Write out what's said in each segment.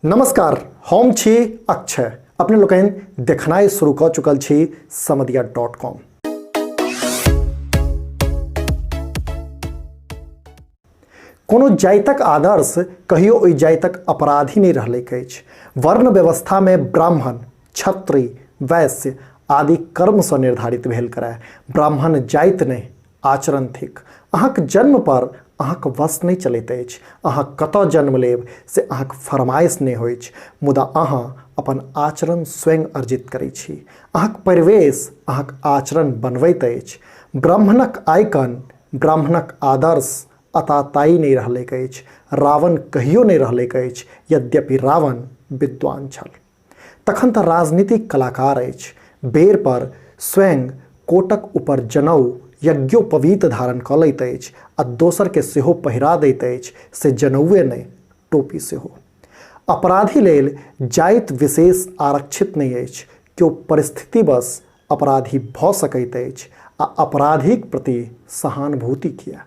नमस्कार, हम छी अक्षय। अपने लोकनि देखनाइ शुरू कऽ चुकल छी समदिया डॉट कॉम। कोनो जातिक आदर्श कहियो ओहि जातिक अपराधी नहि रहलैक अछि। वर्ण व्यवस्थामे ब्राह्मण, क्षत्रिय, वैश्य आदि कर्मसँ निर्धारित भेल करय। ब्राह्मण जाति नहि, आचरण थिक। अहाँक जन्म पर अहाँक वश नहि चलैत अछि। अहाँ कतऽ जन्म लेब से अहाँक फरमाइश नहि होइछ, मुदा अहाँ अपन आचरण स्वयं अर्जित करैत छी। अहाँक परिवेश अहाँक आचरण बनबैत अछि। ब्राह्मणक आइकन, ब्राह्मणक आदर्श अताताई नहि रहलैक अछि। रावण कहियो नहि रहलैक अछि, यद्यपि रावण विद्वान छल। तखन तऽ राजनीतिक कलाकार अछि। बेर पर स्वयं कोटक ऊपर जनउ यज्ञोपवीत धारण कऽ लैत अछि आ दोसरके सेहो पहिरा दैत अछि, से जनउए नहि, टोपी सेहो। अपराधी लेल जाति विशेष आरक्षित नहि अछि। केओ परिस्थितिवश अपराधी भऽ सकैत अछि आ अपराधीक प्रति सहानुभूति किए?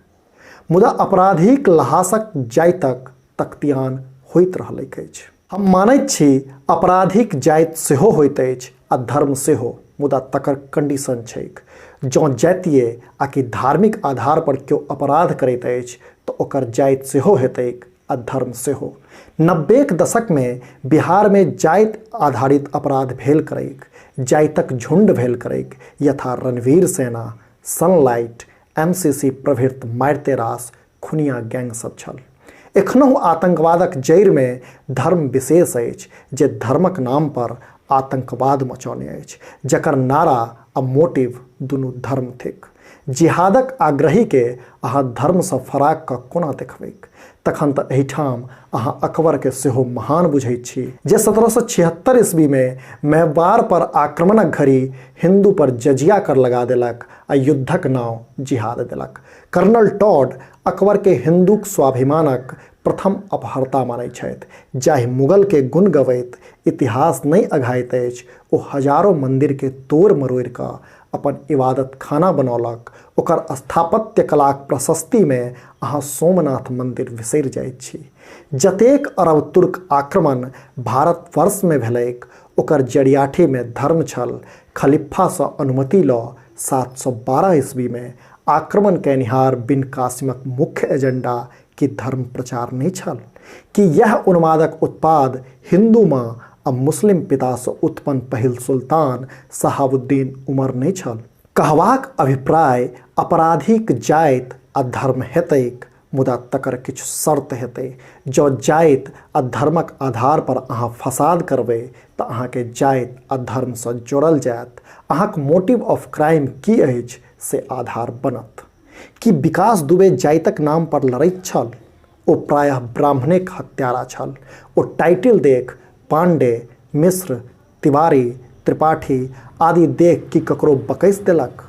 मुदा अपराधीक लहासक जातिक तख्तियान होइत रहलैक अछि। हम मानैत छी अपराधीक जाति सेहो होइत अछि आ धर्म सेहो, मुदा तकर कंडीशन छैक। जँ जातीय आ कि धार्मिक आधार पर केओ अपराध करैत अछि तऽ ओकर जाति सेहो हेतैक आ धर्म सेहो। 90क दशकमे बिहारमे जाति आधारित अपराध भेल करैक, जातिक झुण्ड भेल करैक, यथा रणवीर सेना, सनलाइट, एमसीसी प्रभृत मारिते रास खुनिया गैंग सब छल। एखनहु आतंकवादक जड़िमे धर्म विशेष अछि जे धर्मक नाम पर आतंकवाद मचौने अछि, जकर नारा आ मोटिव दुनू धर्म थिक। जिहादक आग्रहीके अहाँ धर्मसँ फराक कऽ कोना देखबैक? तखन तऽ एहिठाम अहाँ अकबरके सेहो महान बुझैत छी जे 1776 ईस्वीमे मेवाड़ पर आक्रमणक घड़ी हिन्दू पर जजिया कर लगा देलक आ युद्धक नाव जिहाद देलक। कर्नल टॉड अकबरके हिन्दूक स्वाभिमानक प्रथम अपहर्ता मानैत छथि। जाहि मुगलके गुण गबैत इतिहास नहि अघाइत अछि, ओ हजारो मन्दिरके तोड़ मरोड़ि कऽ अपन इबादत खाना बनौलक, ओकर स्थापत्य कलाक प्रशस्तिमे अहाँ सोमनाथ मन्दिर बिसरि जाइत छी। जतेक अरब तुर्क आक्रमण भारतवर्षमे भेलैक, ओकर जरियाठीमे धर्म छल। खलीफासँ अनुमति लऽ 712 ईस्वीमे आक्रमण कयनिहार बिन कासिमक मुख्य एजेंडा की धर्म प्रचार नहि छल? की यैह उन्मादक उत्पाद हिन्दू माँ आ मुस्लिम पितासँ उत्पन्न पहिल सुल्तान शहाबुद्दीन उमर नहि छल? कहबाक अभिप्राय अपराधीक जाति आ धर्म हेतैक, मुदा तकर किछु शर्त हेतै। जँ जाति आ धर्मक आधार पर अहाँ फसाद करबै तऽ अहाँके जाति आ धर्मसँ जोड़ल जायत। अहाँक मोटिव ऑफ क्राइम की अछि से आधार बनत। की विकास दुबे जातिक नाम पर लड़ैत छल? ओ प्रायः ब्राह्मणेक हत्यारा छल। ओ टाइटिल देख पांडे, मिश्र, तिवारी, त्रिपाठी आदि देख की ककरो बकसि देलक?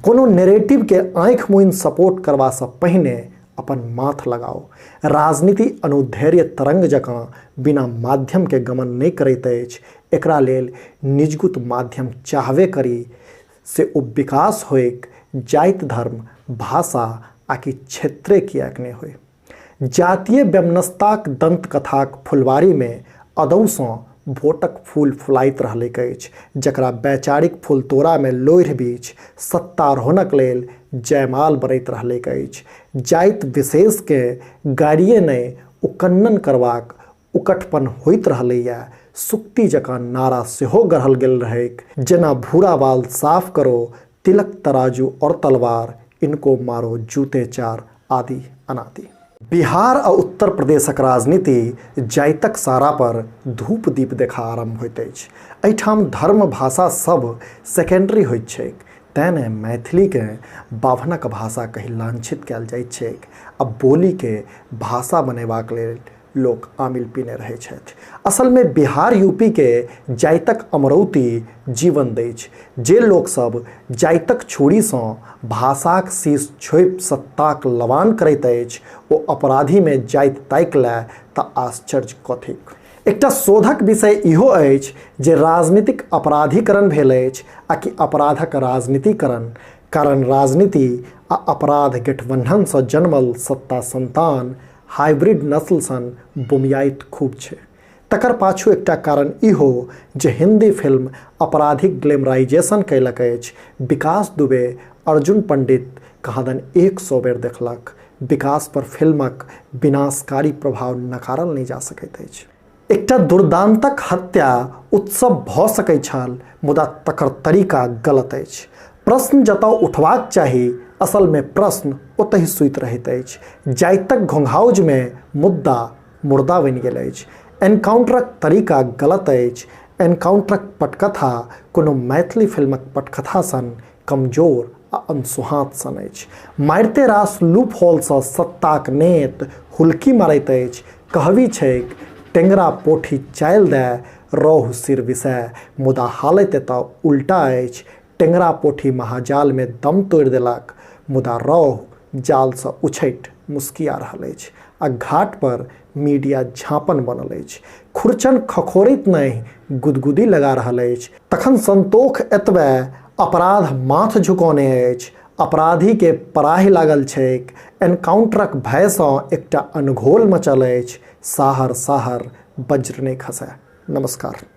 कोनो नैरेटिवके आँखि मुनि सपोर्ट करबासँ पहिने अपन माथ लगाउ। राजनीति अनुधैर्य तरंग जकाँ बिना माध्यमके गमन नहि करैत अछि। एकरा लेल निजगुत माध्यम चाहबे करी से ओ विकास होइक, जाति, धर्म, भाषा आ कि क्षेत्रे किएक नहि होइ। जातीय व्यमनस्ताक दन्तकथाक फुलवारीमे अदौसँ वोटक फूल फुलाइत रहलैक अछि, जकरा वैचारिक फुलतोड़ामे लोढ़ि बीछि सत्तारोहणक लेल जयमाल बनैत रहलैक अछि। जाति विशेषकेँ गारिए नहि उकन्नन करबाक उकठपन होइत रहलैए। सुक्ति जकाँ नारा सेहो गढ़ल गेल रहैक, जेना भूरा बाल साफ करो, तिलक तराजू और तलवार, इनको मारो जूते चार आदि अनादि। बिहार आ उत्तर प्रदेशक राजनीति जाइतक सारा पर धूप दीप देखा आरम्भ होइत अछि। एहिठाम धर्म भाषा सब सेकेंडरी होइत छैक, तेँ ने मैथिलीकेँ बाभनक भाषा कहि लांछित कयल जाइत छैक आ बोलीकेँ भाषा बनेबाक लेल लोक आमिल पीने रहै छथि। असलमे बिहार यूपीके जाइतक अमरौती जीवन दैछ। जे लोकसभ जाइतक छुरीसँ भाषाक शीश छोपि सत्ताक लवान करैत अछि ओ अपराधीमे जाइत ताकि लए तऽ आश्चर्य कथीक। एकटा शोधक विषय इहो अछि जे राजनीतिक अपराधीकरण भेल अछि आ कि अपराधक राजनीतिकरण, कारण राजनीति आ अपराध गठबन्धनसँ जनमल सत्ता सन्तान हाइब्रिड नस्ल सन बोमियाइत खूब छै। तकर पाछू एकटा कारण इहो जे हिन्दी फिल्म आपराधिक ग्लैमराइजेशन कयलक अछि। विकास दुबे अर्जुन पंडित कहाँदन 100 बेर देखलक। विकास पर फिल्मक विनाशकारी प्रभाव नकारल नहि जा सकैत अछि। एकटा दुर्दान्तक हत्या उत्सव भऽ सकैत छल, मुदा तकर तरीका गलत अछि। प्रश्न जतऽ उठबाक चाही, असलमे प्रश्न ओतहि सुति रहैत अछि। जातिक घोंघाउजमे मुद्दा मुर्दा बनि गेल अछि। एनकाउंटरक तरीका गलत अछि। एनकाउंटरक पटकथा कोनो मैथिली फिल्मक पटकथा सन कमजोर आ अनसोहाँत सन अछि। मारिते रास लूप होलसँ सत्ताक नेत हुलकी मारैत अछि। कहबी छैक, टेंगरा पोठी चालि दए, रोहु सिर विसए। मुदा हालति एतऽ उल्टा अछि। टेंगरा पोठी महाजालमे दम तोड़ि देलक, मुदा रोहु जालसँ उछटि मुस्किया रहल अछि आ घाट पर मीडिया झाँपन बनल अछि। खुरचन खखोरैत नहि, गुदगुदी लगा रहल अछि। तखन संतोख एतबे, अपराध माथ झुकौने अछि। अपराधीके पराहि लागल छैक। एनकाउंटरक भयसँ एकटा अनघोल मचल अछि। साहर साहर बज्र नहि खसय। नमस्कार।